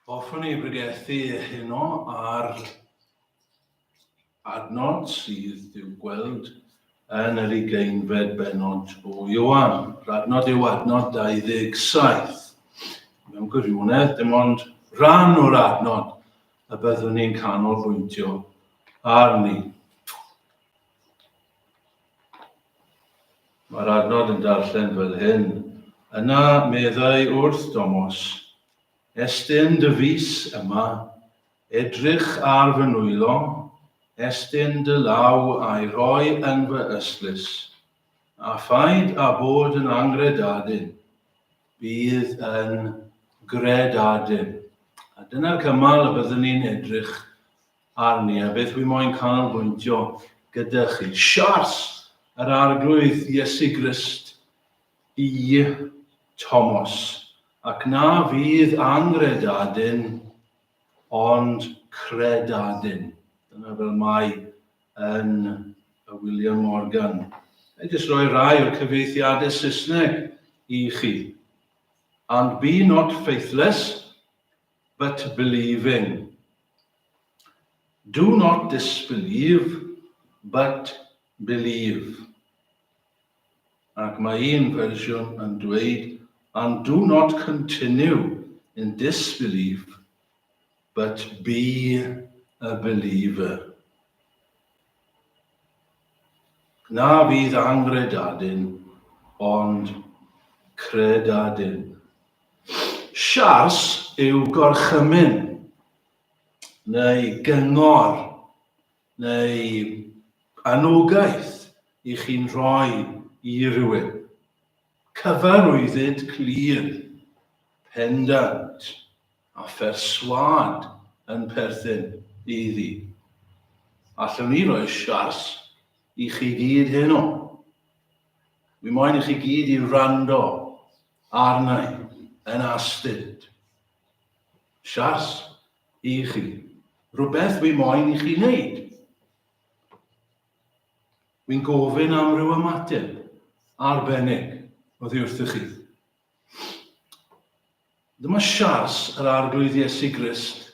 Hoffwn i bregethu heno ar adnod sydd i'w gweld yn yr ugeinfed bennod o Ioan. Yr adnod yw adnod 27. Mewn gwirionedd, dim ond rhan o'r adnod y byddwn ni'n canolbwyntio arni. Mae'r adnod yn darllen fel hyn. Yna meddai wrth Domos, Estyn dy fys yma, edrych ar fy nwylo, estyn dy law a'i roi yn fy ystlys, a phaid â bod yn anghredadun, bydd yn gredadun. A dyna'r cymal y byddwn ni'n edrych arni, a beth wi moyn canolbwyntio gyda chi. Siars yr Arglwydd Iesu Grist i Tomos, ac na fydd anghredadun ond credadun. Dyna fel mae yn y William Morgan. Ga i jyst roi rhai o'r cyfieithiadau Saesneg i chi. And be not faithless, but believing. Do not disbelieve, but believe. Ac mae un fersiwn yn dweud, and do not continue in disbelief, but be a believer. Na fydd anghredadun, ond credadun. Siars yw gorchymyn, neu gyngor, neu anogaeth i chi'n rhoi i rywun. Cyfarwyddyd clir, pendant, a pherswâd yn perthyn iddi. Allwn ni roi siars i chi gyd heno? Wi moyn i chi gyd i wrando arna i yn astud. Siars i chi. Rhywbeth wi moyn i chi wneud. Wi'n gofyn am ryw ymateb arbennig oddi wrthych chi. Dyma siars yr Arglwydd Iesu Grist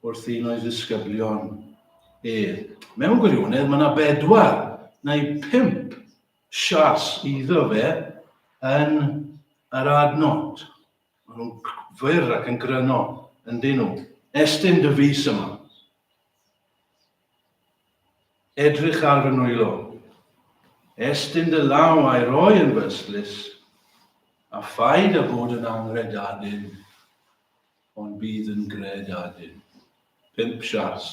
wrth un o'i ddisgyblion e. Mewn gwirionedd, mae yna bedwar neu pump siars iddo fe yn yr adnod. Maen nhw'n fyr ac yn gryno, yndyn nhw. Estyn dy fys yma. Edrych ar fy nwylo. Estyn dy law a'i roi yn fy ystlys, a phaid â bod yn anghredadun, ond bydd yn gredadun. Pump siars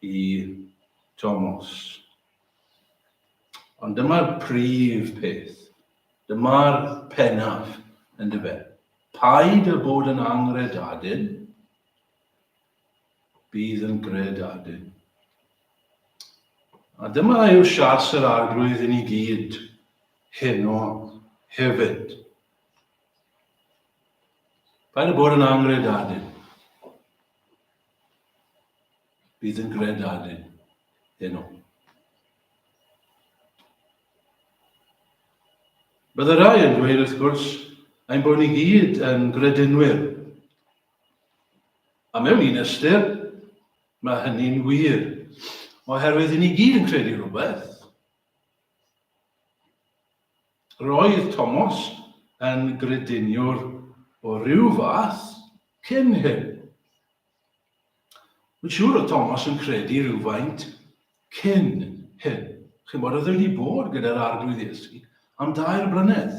i Tomos. Ond dyma'r prif peth. Dyma'r pennaf, yndyfe. Paid â bod yn anghredadun, Bydd yn gredadun. A dyma yw siars yr Arglwydd i ni gyd heno hefyd. Paid â bod yn anghredadun. Bydd yn gredadun heno. Bydde rai yn dweud wrth gwrs ein bod ni gyd yn gredinwyr. A mewn un ystyr, mae hynny'n wir, oherwydd i ni gyd yn credu rhywbeth. Roedd Tomos yn grediniwr o ryw fath cyn hyn. Mae'n siŵr oedd Thomas yn credu rhywfaint cyn hyn. Chi'n bod, oedd e wedi bod gyda'r Arglwydd Iesu am dair blynedd,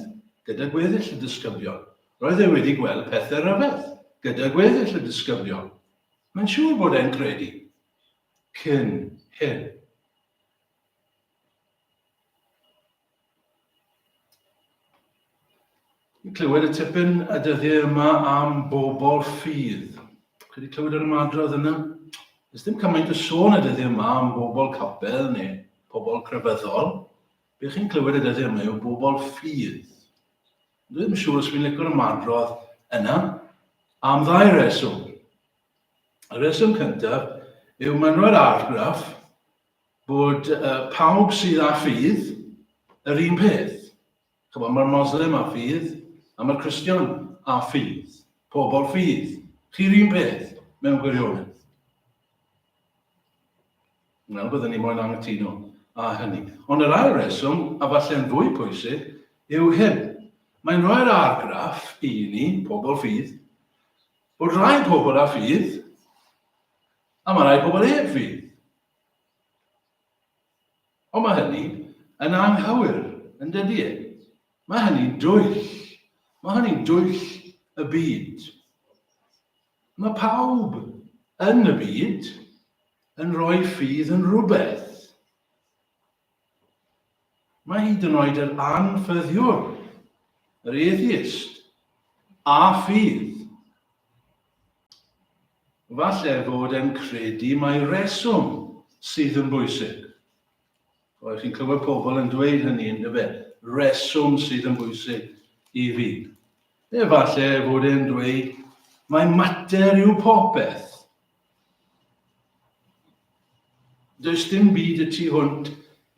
gyda gweddill y disgyblion. Roedd e wedi gweld pethau rhyfedd gyda gweddill y disgyblion. Mae'n siŵr bod e'n credu cyn hyn. Ni'n clywed y tipyn y dyddiau yma am bobl ffydd. Chi wedi clywed yr ymadrodd yna? Does dim cymaint o sôn y dyddiau yma am bobl capel neu pobl crefyddol. Be chi'n clywed y dyddiau yma yw bobl ffydd. Dwi ddim yn siŵr os fi'n licio'r ymadrodd yna am ddau reswm. Y reswm cyntaf yw mae'n rhoi'r argraff bod uh, pawb sydd â ffydd yr un peth. Chymod, mae'r Moslem â ffydd a mae'r Cristion â ffydd. Pobl ffydd. Chi'r un peth mewn gwirionedd. Wel, byddwn ni moyn anghytuno â hynny. Ond yr ail reswm, a falle'n fwy pwysig, yw hyn. Mae'n rhoi'r argraff i ni, pobl ffydd, bod rhai pobl â ffydd, a mae rhai pobl heb ffydd. Ond mae hynny yn anghywir, yn dydy e? Mae hynny'n dwyll. Mae hynny'n dwyll y byd. Mae pawb yn y byd yn rhoi ffydd yn rhywbeth. Mae hyd yn oed yr anffyddiwr, yr atheist, a ffydd. Falle fod e'n credu mai reswm sydd yn bwysig. Roedd chi'n clywed pobl yn dweud hynny yn dyfe, reswm sydd yn bwysig i fi. Efallai fod e'n dweud mai mater yw popeth. Does dim byd y tu hwnt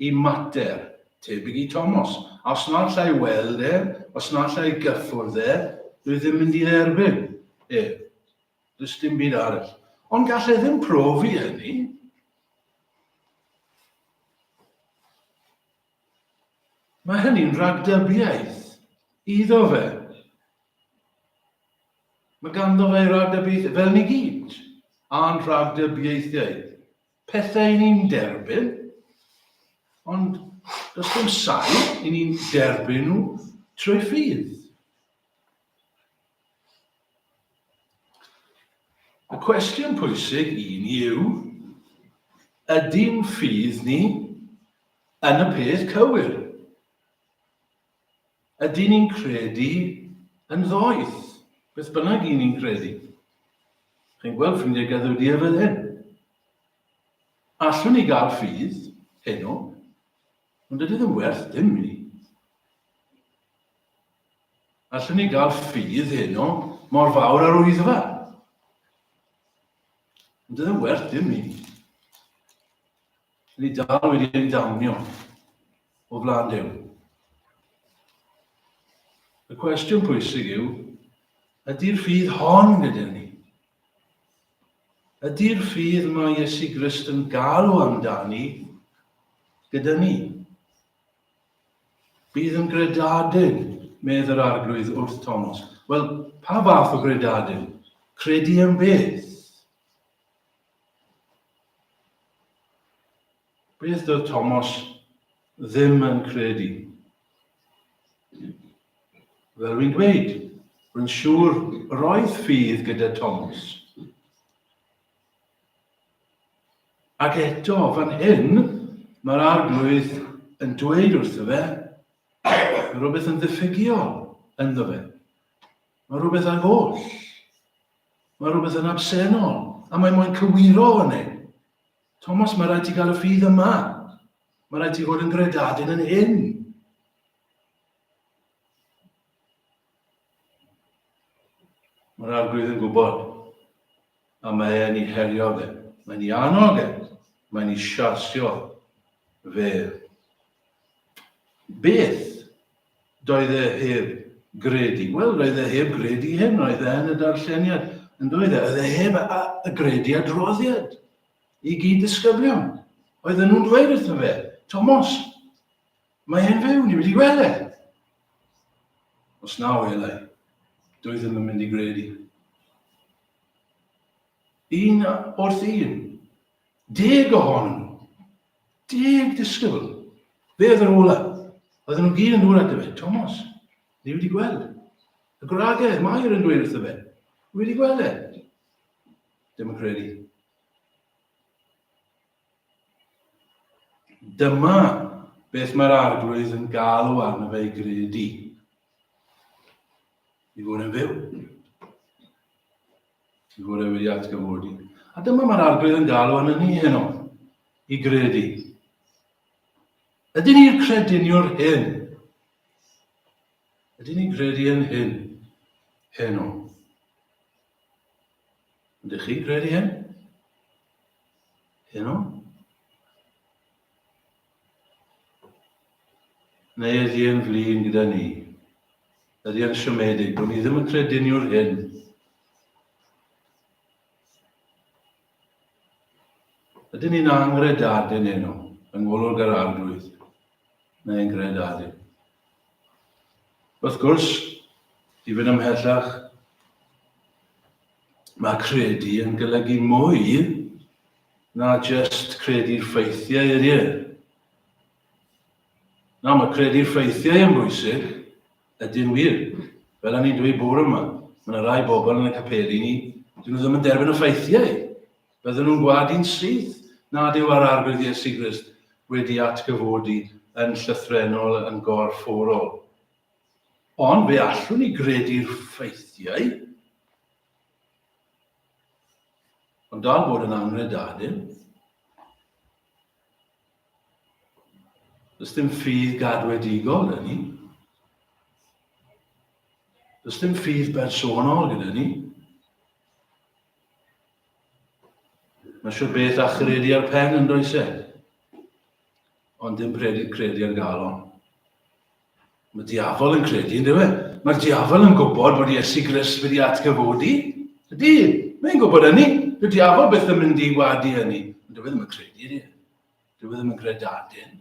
i mater, tebyg i Tomos. A os na allai weld e, os na allai gyffwrdd e, dwi ddim mynd i dderbyn e. Does dim byd arall. Ond gall e ddim profi hynny. Mae hynny'n ragdybiaeth iddo fe. Mae ganddo fe ragdybiaethau, fel ni gyd, a'n rhagdybiaethiau. Pethau i ni'n derbyn, ond does dim sail i ni'n derbyn nhw trwy ffydd. Y cwestiwn pwysig i ni yw, ydy'n ffydd ni yn y peth cywir? Ydyn ni'n credu yn ddoeth? Beth bynnag i ni'n credu. Chi'n gweld ffrindiau gaddwdi fel hyn. Allwn ni gael ffydd heno, ond dydy ddim werth dim i ni. Allwn ni gael ffydd heno mor fawr ar wyddfa. Ond dydy ddim werth dim i ni. Ni dal wedi ein damnio o flaen Duw. Y cwestiwn pwysig yw, ydy'r ffydd hon gyda ni? Ydy'r ffydd mae Iesu Grist yn galw amdani gyda ni? Bydd yn gredadun, medd yr arglwydd wrth Thomas. Wel, pa fath o gredadun? Credu yn beth? Beth doedd Thomas ddim yn credu? Fel rwy'n dweud, rwy'n siŵr roedd ffydd gyda Thomas. Ac eto, fan hyn, mae'r arglwydd yn dweud wrtho fe, mae rhywbeth yn ddiffygiol ynddo fe. Mae rhywbeth ar goll. Mae rhywbeth yn absennol, a mae moyn cywiro hynny. Thomas, mae rhaid ti gael y ffydd yma. Mae rhaid ti fod yn gredadun yn hyn. Mae'r arglwydd yn gwybod, a mae e'n ei herio fe. Mae'n ei annog e. Mae'n ei siarsio fe. Beth doedd e heb gredu? Wel, roedd e heb gredu hyn, roedd e yn y darlleniad, yn doedd e? Oedd e heb a, a gredu adroddiad i gyd disgyblion. Oedden nhw'n dweud wrtho fe, Tomos, mae e'n fyw, ni wedi gweld e. Os na welai, doedd ddim yn mynd i gredu. Un wrth un, Deg ohonyn nhw. Deg disgybl. Fe oedd yr ola. Oedden nhw gyd yn dod ato fe. Thomas, ni wedi gweld. Y gwragedd, Mair yn dweud wrtho fe. Ni wedi gweld e. Dim yn credu. Dyma beth mae'r arglwydd yn galw arno fe i gredu. I fod yn fyw. I fod e wedi atgyfodi. A dyma mae'r arglwydd yn galw arno ni heno, i gredu. Ydyn ni'r crediniwr hyn? Ydyn ni'n credu yn hyn heno? Ydych chi'n credu hyn? Heno? Neu ydy e'n flin gyda ni? Ydy e'n siomedig bod ni ddim yn crediniwr hyn? Ydyn ni'n anghredadun heno yng ngolwg yr Arglwydd, neu'n gredadun? Wrth gwrs, i fynd ymhellach, mae credu yn golygu mwy na jyst credu'r ffeithiau ydy e. Na, mae credu'r ffeithiau yn bwysig, ydy'n wir. Fel o'n i'n dweud bore yma, mae yna rai bobl yn y capeli ni, dyn nhw ddim yn derbyn y ffeithiau. Bydden nhw'n gwadu'n syth nad yw ar Arglwydd Iesu Grist wedi atgyfodi yn llythrennol yn gorfforol. Ond fe allwn ni gredu'r ffeithiau, ond dal bod yn anghredadun. Does dim ffydd gadwedigol gyda ni. Does dim ffydd bersonol gyda ni. Mae siwr beth a chredu ar pen yn does e? Ond dim credu, credu ar galon. Mae diafol yn credu, yn dweud? Mae'r diafol yn gwybod bod Iesu Grist wedi atgyfodi. Ydy, mae'n gwybod hynny. Dyw diafol byth yn mynd i wadu hynny. Ond dyw e ddim yn credu, ydy. Dyw e ddim yn gredadun.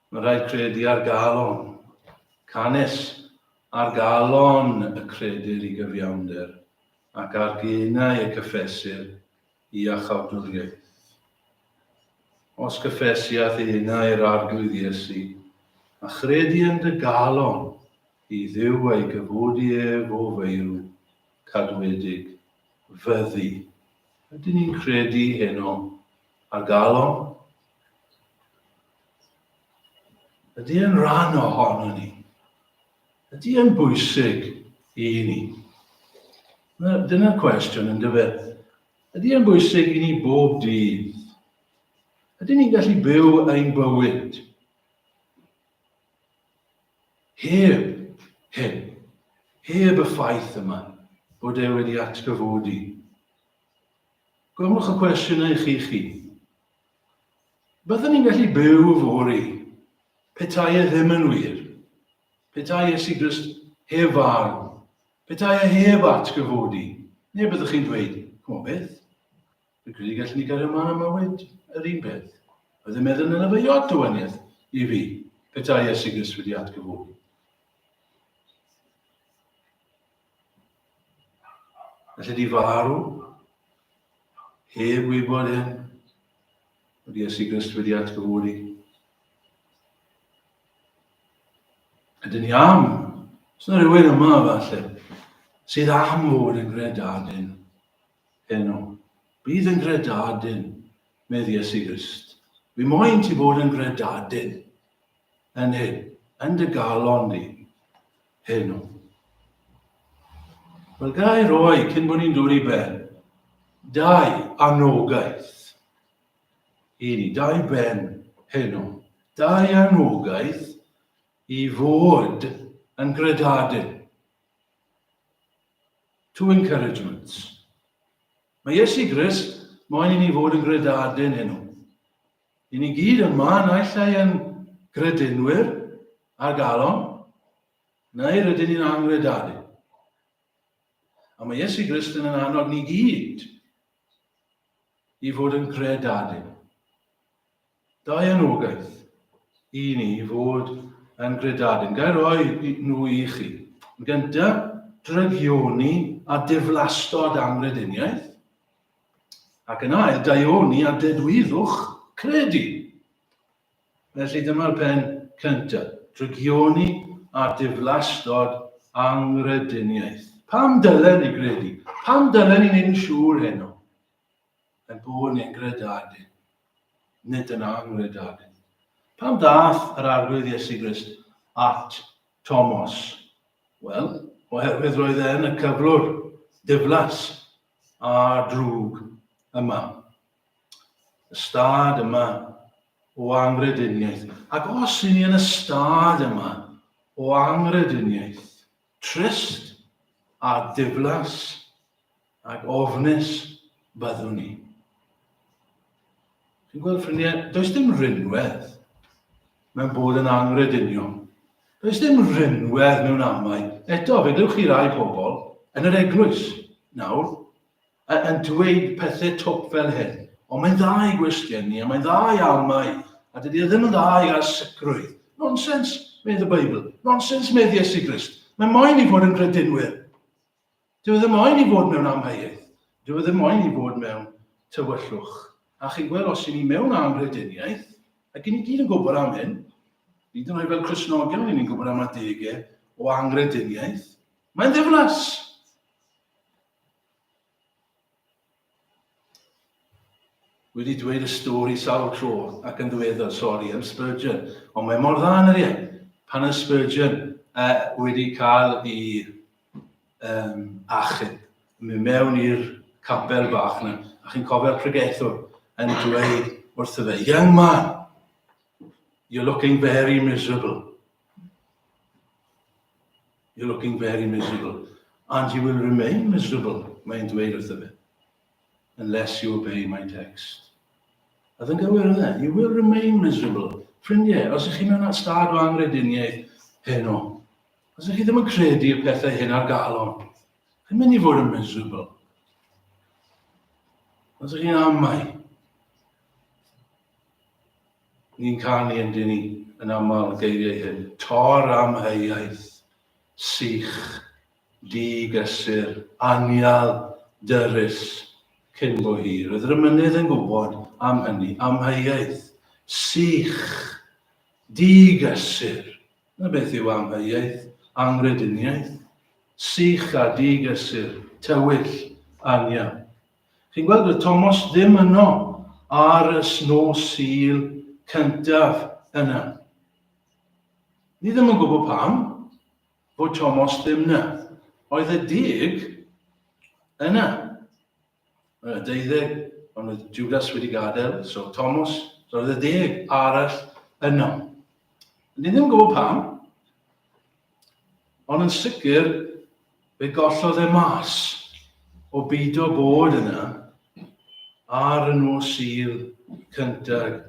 Mae rhaid credu ar galon. Canys ar galon y credir i gyfiawnder, ac ar geunau y cyffesir i iachawdwriaeth. Os cyffesiath enau yr Arglwydd Iesu, a chredi yn dy galon i Dduw a'i gyfodi ef o feirw, cadwedig, fyddi. Ydyn ni'n credu heno ar galon? Ydy e'n rhan ohono ni? Ydy e'n bwysig i ni? Dyna'r cwestiwn yn dyfe. Ydy e'n bwysig i ni bob dydd? Ydyn ni'n gallu byw ein bywyd heb hyn, heb y ffaith yma bod e wedi atgyfodi? Gofynnwch y cwestiynau i chi chi. Byddwn ni'n gallu byw fory petai e ddim yn wir, petai Iesu Grist heb farw, petai e heb atgyfodi, neu byddwch chi'n dweud, come on beth, fi'n credu gallwn ni gario mlaen am mywyd yr un peth. Oedd yn meddwl yn y iot o waniaeth i fi, petai Iesu Grist wedi atgyfodi. Felly di farw, heb wybod hyn, bod Iesu Grist wedi atgyfodi. Ydyn ni am, os yna rhywun yma falle, sydd am fod yn gredadun heno. Bydd yn gredadun, medd Iesu Grist. Fi moyn ti fod yn gredadun yn hyn, yn dy galon di, heno. Wel, ga i roi, cyn bod ni'n dod i ben, dau anogaeth i ni, dau ben heno. Dau anogaeth i fod yn gredadun. Two encouragements. Mae Iesu Grist moyn i ni fod yn gredadun heno. I ni gyd yma, naill ai yn gredinwyr ar galon, neu rydyn ni'n anghredadu. A mae Iesu Grist yn annog ni gyd i fod yn gredadu. Da anogaeth i ni fod yn gredadun. Gael roi nhw i chi. Yn gyntaf, drygioni a diflastod anghrediniaeth. Ac yn ail, daioni a dedwyddwch credu. Felly dyma'r pen cyntaf, drygioni a diflastod anghrediniaeth. Pam dylen ni gredu? Pam dylen ni wneud yn siŵr heno? Ein bod ni'n gredadun, nid yn anghredadun. Pam dath yr Arglwydd Iesu Grist at Tomos? Wel, oherwydd roedd e yn y cyflwr diflas a drwg yma. Y stad yma o anghrediniaeth. Ac os i ni yn y stad yma o anghrediniaeth, trist a diflas ac ofnus byddwn ni. Chi'n gweld, ffrindiau, does dim rhinwedd mewn bod yn anghrediniol. Does dim rhinwedd mewn amau. Eto, fe glywch chi rai pobl yn yr eglwys nawr yn dweud pethau twp fel hyn. Ond mae'n dda i gwestiynu, a mae'n dda i amau, a dydy e ddim yn dda i gael sicrwydd. Nonsens, medd y Beibl. Nonsens, medd Iesu Grist. Mae moyn i fod yn gredinwyr. Dyw e ddim moyn i fod mewn amheuaeth. Dyw e ddim moyn i fod mewn tywyllwch. A chi'n gweld, os y'n ni mewn anghrediniaeth, ac y'n ni gyd yn gwybod am hyn, hyd yn oed fel Cristnogion, y'n ni'n gwybod am adegau o anghrediniaeth, mae'n ddiflas. Wedi dweud y stori sawl tro ac yn ddiweddar, sori, am Spurgeon, ond mae mor dda yn yr ie. Pan oedd Spurgeon uh, wedi cael ei um, achub, yn mynd mewn i'r capel bach yna, a chi'n cofio'r pregethwr yn dweud wrtho fe, Young man, you're looking very miserable. You're looking very miserable. And you will remain miserable, mae'n dweud wrtho fe, unless you obey my text. Oedd yn gywir oedd e? You will remain miserable. Ffrindiau, os ych chi mewn stad o anghrediniaeth heno, os ych chi ddim yn credu y pethau hyn ar galon, chi'n mynd i fod yn miserable. Os ych chi'n amau, Ni'n canu yn dyn ni yn aml geiriau hyn. Tor amheuaeth, sych, di-gysur, anial, dyrys, cyn bo hir. Oedd yr emynydd yn gwybod am hynny, amheuaeth, sych, di-gysur. Na beth yw amheuaeth, anghrediniaeth, sych a di-gysur, tywyll, anial. Chi'n gweld, doedd Thomas ddim yno ar y nos Sul cyntaf yna. Ni ddim yn gwybod pam fod Thomas ddim yna. Oedd y deg yna. Y deuddeg, ond oedd Judas wedi gadael, so Thomas, so oedd y deg arall yno. Ni ddim yn gwybod pam, ond yn sicr Fe gollodd e mas o beidio bod yna ar y nos Sul cyntaf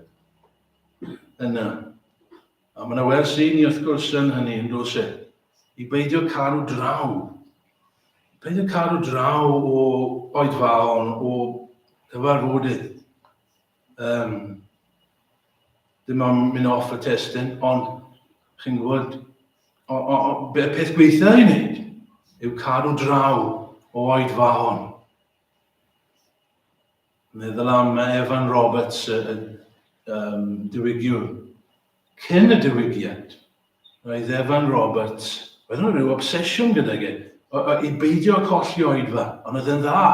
yna. A mae yna wers i ni wrth gwrs yn hynny, yn does e? I beidio cadw draw. Beidio cadw draw o oedfaon, o gyfarfodydd. Um, dim ond mynd off y testyn, ond chi'n gwybod, o, o, o, y peth gweitha i wneud yw cadw draw o oedfaon. Meddwl am Evan Roberts, y, y um, diwygiwr. Cyn y diwygiad, roedd Evan Roberts, roedd yna rhyw obsesiwn gydag e, o, o, i beidio colli oedfa, ond oedd e'n dda.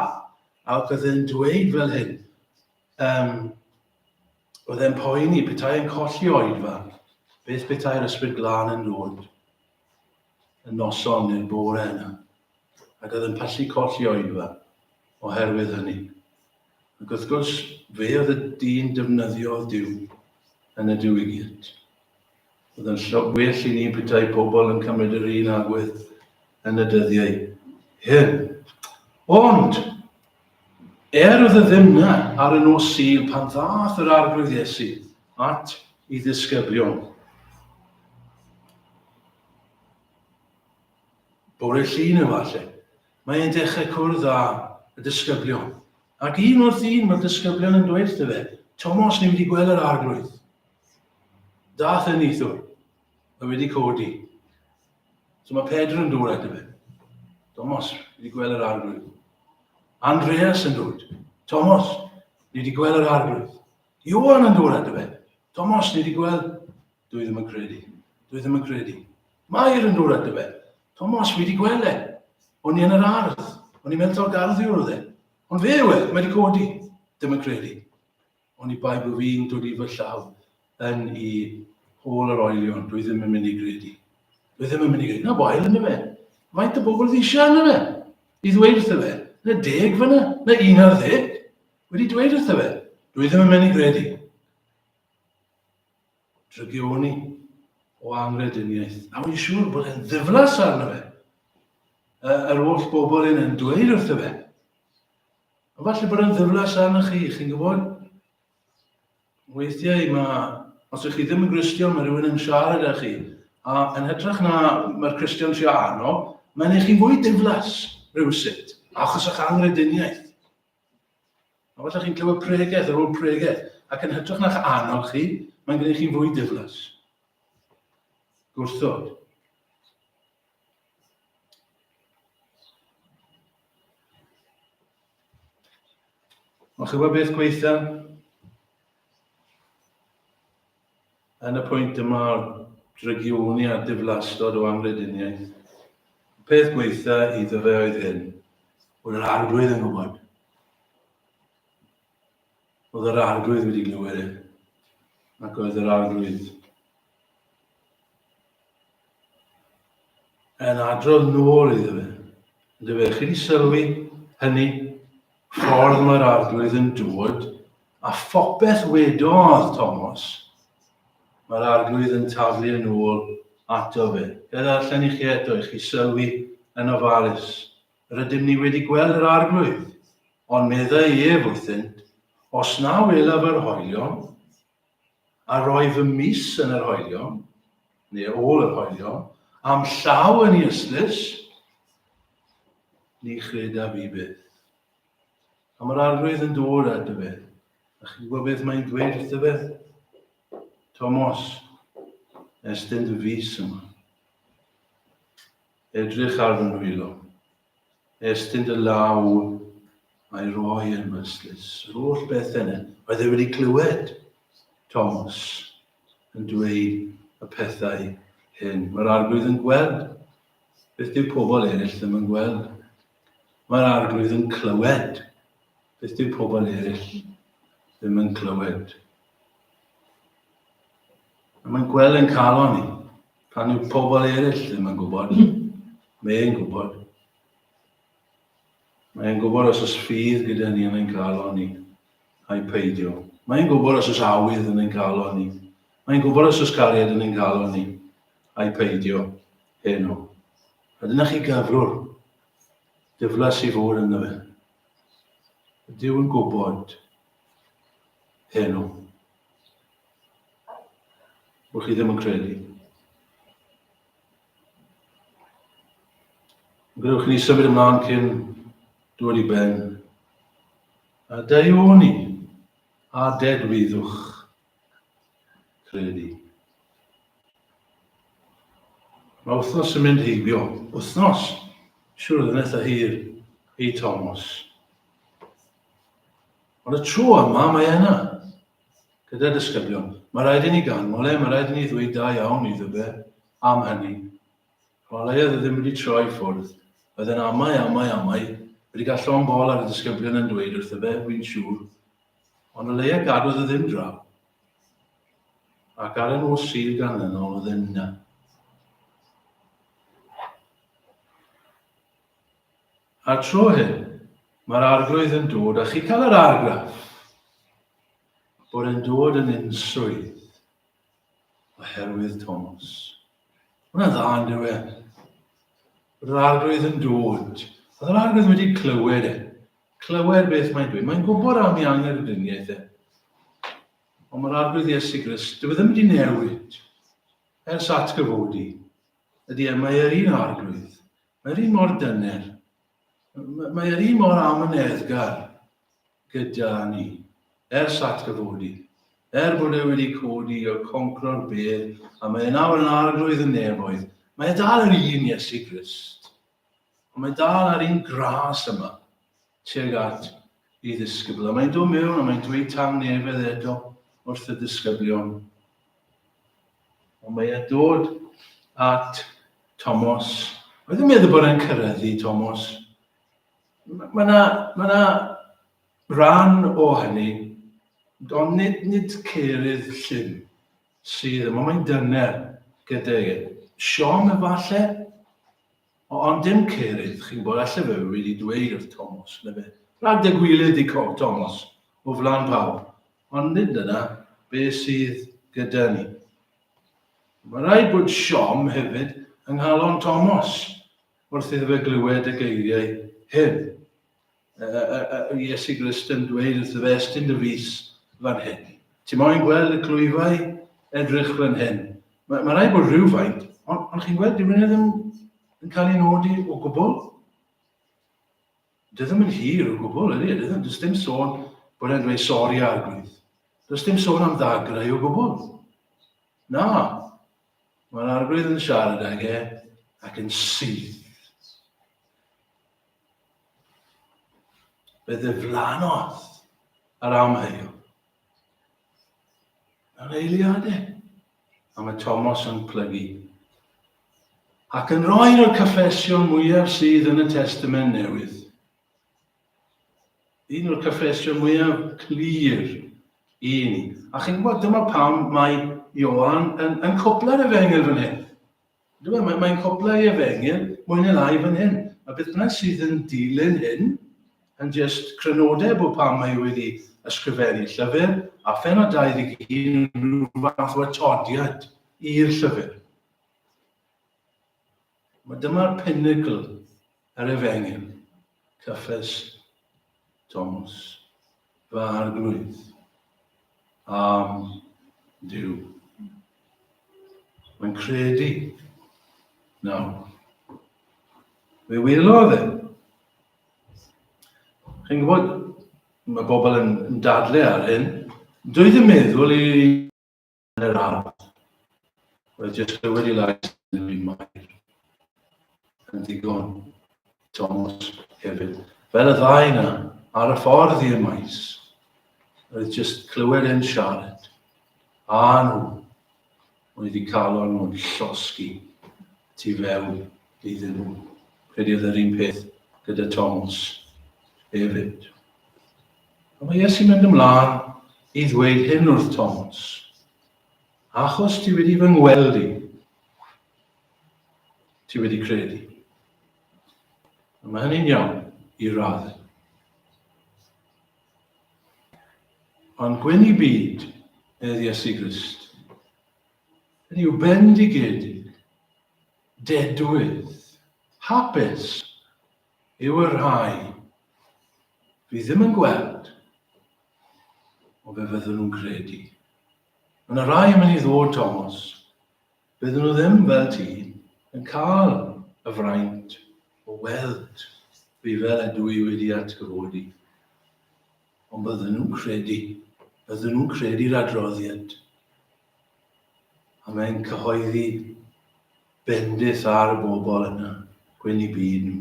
Ac oedd e'n dweud fel hyn, um, oedd e'n poeni petai e'n colli oedfa, beth petai'r ysbryd glân yn dod y noson neu'r bore yna. Ac oedd e'n pallu colli oedfa oherwydd hynny. Ac wrth gwrs, fe oedd y dyn defnyddiodd Duw yn y diwygiad. Oedd yn well i ni petai pobl yn cymryd yr un agwedd yn y dyddiau hyn. Ond, er oedd y ddim na ar y nos Sul pan ddath yr Arglwydd Iesu at i ddisgyblion. Bore Llun efallai, mae e'n dechrau cwrdd â y disgyblion. Ac un wrth un mae'r disgyblion yn dweud wrtho fe, Tomos, ni wedi gweld yr Arglwydd. Dath e neithiwr. Mae wedi codi. So mae Pedr yn dod ato fe. Thomas, wedi gweld yr arglwydd. Andreas yn dod. Thomas, ni wedi gweld yr arglwydd. Ioan yn dod ato fe. Thomas, ni wedi gweld... Dwi ddim yn credu. Dwi ddim yn credu. Mair yn dod ato fe. Thomas, fi wedi gweld e. O'n i yn yr ardd. O'n i'n meddwl garddiwr oedd e. Ond fe yw e, mae wedi codi. Ddim yn credu. Oni bai bod fi'n dod i fy llaw yn i hôl yr oelion, dwi ddim yn mynd i gredu. Dwi ddim yn mynd i gredu. Na wael yna fe. Faint o bobl oedd eisiau yna fe? I ddweud wrtho fe. Na deg fyna, na 11. Wedi dweud wrtho fe. Dwi ddim yn mynd i gredu. Drygioni o anghrediniaeth. A wy'n siŵr bod e'n ddiflas arno fe. Yr holl bobl hyn yn dweud wrtho fe. A falle bod e'n ddiflas arnoch chi, chi'n gwybod? Weithiau mae, os ydych chi ddim yn Gristion, mae rhywun yn siarad â chi, a yn hytrach na mae'r Cristion trio arno, mae'n eich chi'n fwy diflas rhywsut, achos o'ch anghrediniaeth. A falle chi'n clywed pregeth ar ôl pregeth, ac yn hytrach na'ch annog chi, mae'n gwneud chi'n fwy diflas. Gwrthod. Ond chi'n gwybod beth gweitha? Yn y pwynt yma o'r drygioni a'r diflastod o anghrediniaeth, y peth gweitha iddo fe oedd hyn, bod yr arglwydd yn gwybod. Oedd yr arglwydd wedi glywed e, ac oedd yr arglwydd yn adrodd nôl iddo fe. Ynddo fe, chi wedi sylwi hynny? Ffordd mae'r arglwydd yn dod, a phopeth wedodd Thomas, mae'r arglwydd yn taflu yn ôl ato fe. Ga i ddarllen i chi eto, i chi sylwi yn ofalus. Rydym ni wedi gweld yr arglwydd, ond meddai ef wrthynt, os na welaf yr hoelion, a roi fy mys yn yr hoelion, neu ôl yr hoelion, a'm llaw yn ei ystlys, ni chredaf fi byth. A mae'r arglwydd yn dod ato fe. A chi'n gwybod beth mae'n dweud wrtho fe? Tomos, estyn dy fys yma. Edrych ar fy nwylo. Estyn dy law a'i roi yn fy ystlys. Yr holl bethau yna. Oedd e wedi clywed Thomas yn dweud y pethau hyn. Mae'r arglwydd yn gweld beth dyw pobl eraill ddim yn gweld. Mae'r arglwydd yn clywed beth dyw pobl eraill ddim yn clywed. A mae'n gweld yn calon ni. Pan yw pobl eraill ddim yn gwybod, mae e'n gwybod. Mae'n gwybod os oes ffydd gyda ni yn ein calon ni, a'i peidio. Mae'n gwybod os oes awydd yn ein calon ni. Mae'n gwybod os oes cariad yn ein calon ni, a'i peidio heno. A dyna chi gyflwr diflas i fod ynddo fe. Ydyw yn gwybod heno. Bod chi ddim yn credu. Gadewch i ni symud ymlaen cyn dod i ben. A daioni a dedwyddwch credu. Mae wythnos yn mynd heibio. Wythnos! Siwr oedd yn eitha hir i Thomas. Ond y tro yma mae yna. Gyda disgyblion. Mae rhaid i ni ganmol e, mae rhaid i ni ddweud da iawn iddo fe am hynny. O leia oedd e ddim wedi troi ffwrdd. Oedd e'n amau, amau, amau. Wedi cael llond bol ar y disgyblion yn dweud wrtho fe, wy'n siŵr. Ond o leia gadwodd e ddim draw. Ac ar y nos Sul ganlynol oedd e yna. A'r tro hyn, mae'r arglwydd yn dod a chi cael yr argraff bod e'n dod yn unswydd oherwydd Thomas. Hwna'n dda yn dyw e? Bod yr arglwydd yn dod. Oedd yr arglwydd wedi clywed e. Clywed beth mae'n dweud. Mae'n gwybod am ei anghrediniaeth e. Ond mae'r arglwydd Iesu Grist, dyw e ddim wedi newid ers atgyfodi. Ydy e, mae e'r un arglwydd. Mae'r un mor dyner. Mae yr un mor amyneddgar gyda ni ers atgyfodi. Er bod e wedi codi o concro'r bedd a mae e nawr yn arglwydd y nefoedd, mae e dal yr un Iesu Grist. Ond mae dal ar un gras yma tuag at ei ddisgybl. A mae'n dod mewn a mae'n dweud tangnefedd eto wrth y disgyblion. Ond mae e'n dod at Tomos. Oedd yn meddwl bod e'n cyrraedd i Tomos. Mae yna ma na ran o hynny, ond nid, nid cerydd llym sydd yma. Mae'n dyner gyda e. Siom efallai, ond dim cerydd, chi'n gwybod, allai fe wedi dweud wrth Tomos, na fe. Rhag dy gwilydd di Tomos, o flaen pawb. Ond nid dyna be sydd gyda ni. Mae rhaid bod siom hefyd yng nghalon Tomos wrth iddo fe glywed y geiriau hyn. Iesu Grist yn dweud wrtho fe, estyn dy fys fan hyn. Ti moyn gweld y clwyfau? Edrych fan hyn. Mae, mae rhaid bod rhywfaint, ond, ond chi'n gweld, dyw hynny ddim yn cael ei nodi o gwbl. Dyw e ddim yn hir o gwbl, ydy e? Does dim sôn bod e'n dweud sori arglwydd. Does dim sôn am ddagrau o gwbl. Na, mae'r arglwydd yn siarad ag e ac yn syth. Fe ddiflannodd yr amheuol. Mewn eiliadau. A mae Thomas yn plygu. Ac yn rhoi o'r cyffesion mwyaf sydd yn y Testament Newydd. Un o'r cyffesion mwyaf clir i ni. A chi'n gwybod, dyma pam mae Ioan yn, yn cwpla'r efengyl fan hyn. Dyma, mae'n mae cwpla ei efengyl mwy neu lai fan hyn. A beth bynnag sydd yn dilyn hyn, yn just crynodeb o pam mae wedi ysgrifennu llyfr, a phenod 21 yn rhyw fath o atodiad i'r llyfr. Mae dyma'r pinnacle yr efengyl, cyffes Thomas, fy arglwydd, am Duw. Mae'n credu nawr. Fe welodd e. Chi'n gwybod, mae bobl yn dadle ar hyn. Dwi ddim meddwl i yn yr ardd. Roedd jyst clywed i lais yn y Mair yn ddigon. Thomas hefyd. Fel y ddau yna, ar y ffordd i'r maes, roedd jyst clywed e'n siarad. A nhw, oedd i calon nhw'n llosgi tu fewn iddyn nhw. Credu oedd yr un peth gyda Thomas hefyd. A mae Iesu'n mynd ymlaen i ddweud hyn wrth Thomas. Achos ti wedi fy ngweld i, ti wedi credu. A mae hynny'n iawn i raddau. Ond gwyn i byd, medd Iesu Grist, hynny yw bendigedig, dedwydd, hapus yw y rhai fydd ddim yn gweld, ond fe fyddwn nhw'n credu. Mae yna rai yn mynd i ddod, Thomas. Bydden nhw ddim, fel ti, yn cael y fraint o weld fi fel ydw i wedi atgyfodi. Ond bydden nhw'n credu, bydden nhw'n credu'r adroddiad. A mae'n cyhoeddi bendith ar y bobl yna, gwyn i byd nhw.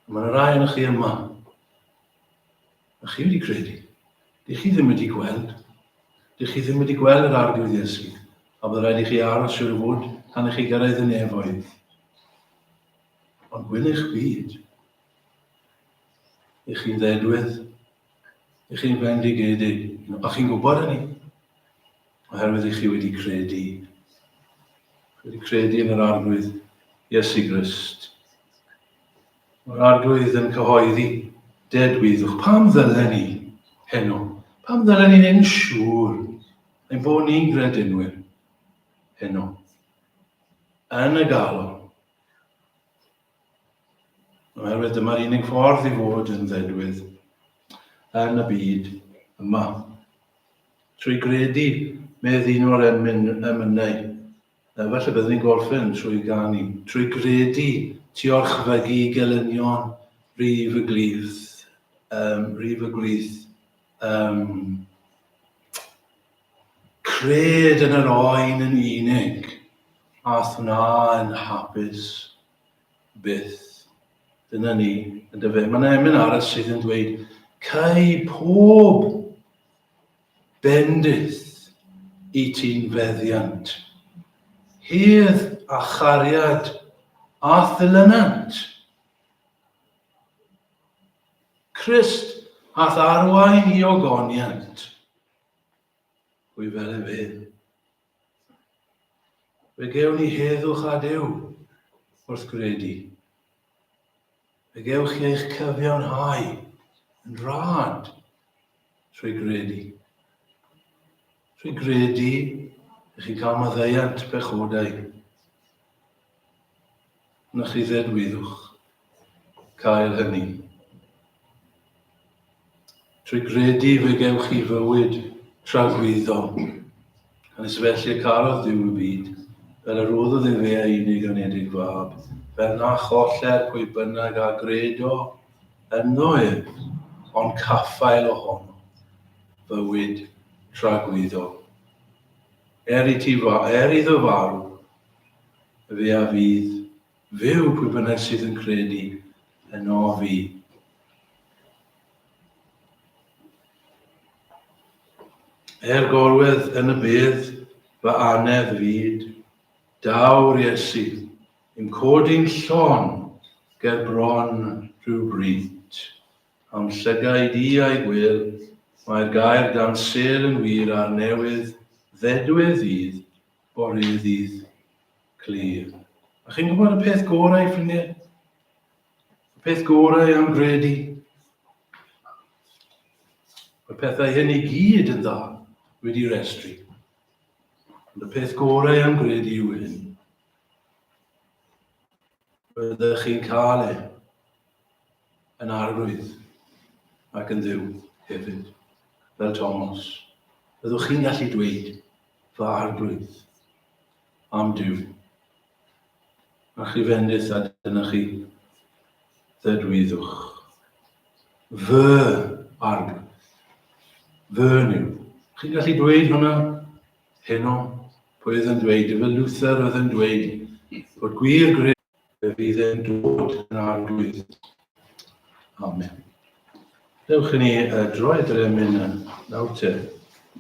A mae yna rai yn chi yma. A chi wedi credu. Dych chi ddim wedi gweld. Dych chi ddim wedi gweld yr arglwydd Iesu. A bydd rhaid i chi aros siwr o fod tan i chi gyrraedd y nefoedd. Ond gwyn eich byd. Ych chi'n ddedwydd. Ych chi'n fendigedig. A chi'n gwybod hynny. Oherwydd i chi wedi credu. Wedi credu yn yr Arglwydd Iesu Grist. Mae'r Arglwydd yn cyhoeddi dedwyddwch. Pam ddylen ni heno? Pam ddylen ni'n ein siŵr ein bod ni'n gredinwyr heno? Yn y galon. Oherwydd dyma'r unig ffordd i fod yn ddedwydd yn y byd yma. Trwy gredu, medd un o'r emyn, emynau, falle byddwn ni'n gorffen trwy ganu, trwy gredu ti orchfygu gelynion rif y glith, um, rif y gwlith, um, cred yn yr oen yn unig, a thwna yn hapus byth. Dyna ni, yn dyfe. Mae yna emyn arall sydd yn dweud, Cai pob bendith i ti'n feddiant. Hedd a chariad a thilynant. Crist a'th arwain i ogoniant. Pwy fel efe? Fe gewn ni heddwch â Duw wrth gredu. Fe gewch chi eich cyfiawnhau yn rhad trwy gredu. Trwy gredu, ych chi'n cael maddeuant pechodau. Na chi ddedwyddwch cael hynny. Trwy gredu fe gewch chi fywyd tragwyddol. Canys felly y carodd Duw y byd, fel y roddodd efe ei unig anedig fab, fel na choller pwy bynnag a gredo ynddo ef. ond caffael ohono fywyd tragwyddol. Er i ti fa, er iddo farw, fe a fydd fyw pwy bynnag sydd yn credu yno fi. Er gorwedd yn y bedd, fy anedd fyd, daw'r Iesu, i'm codi'n llon ger bron rhyw bryd. A'm llygaid i a'i gwel, mae'r gair dan sêl yn wir a'r newydd ddedwydd ddydd, bore ddydd clir. A chi'n gwybod y peth gorau, ffrindiau? Y peth gorau am gredu. Y pethau hyn i gyd yn dda wedi restru. Ond y peth gorau am gredu yw hyn. Byddech chi'n cael e yn arglwydd ac yn ddiw hefyd, fel Thomas. Byddwch chi'n gallu dweud fy arglwydd am Duw. A chi fendith a dyna chi ddedwyddwch. Fy arglwydd. Fy Nuw. Chi'n gallu dweud hwnna heno? Pwy oedd yn dweud? Efe Luther oedd yn dweud bod gwir gred fe fydd e'n dod yn arglwydd. Amen. Dewch i ni droi at yr emyn nawr te.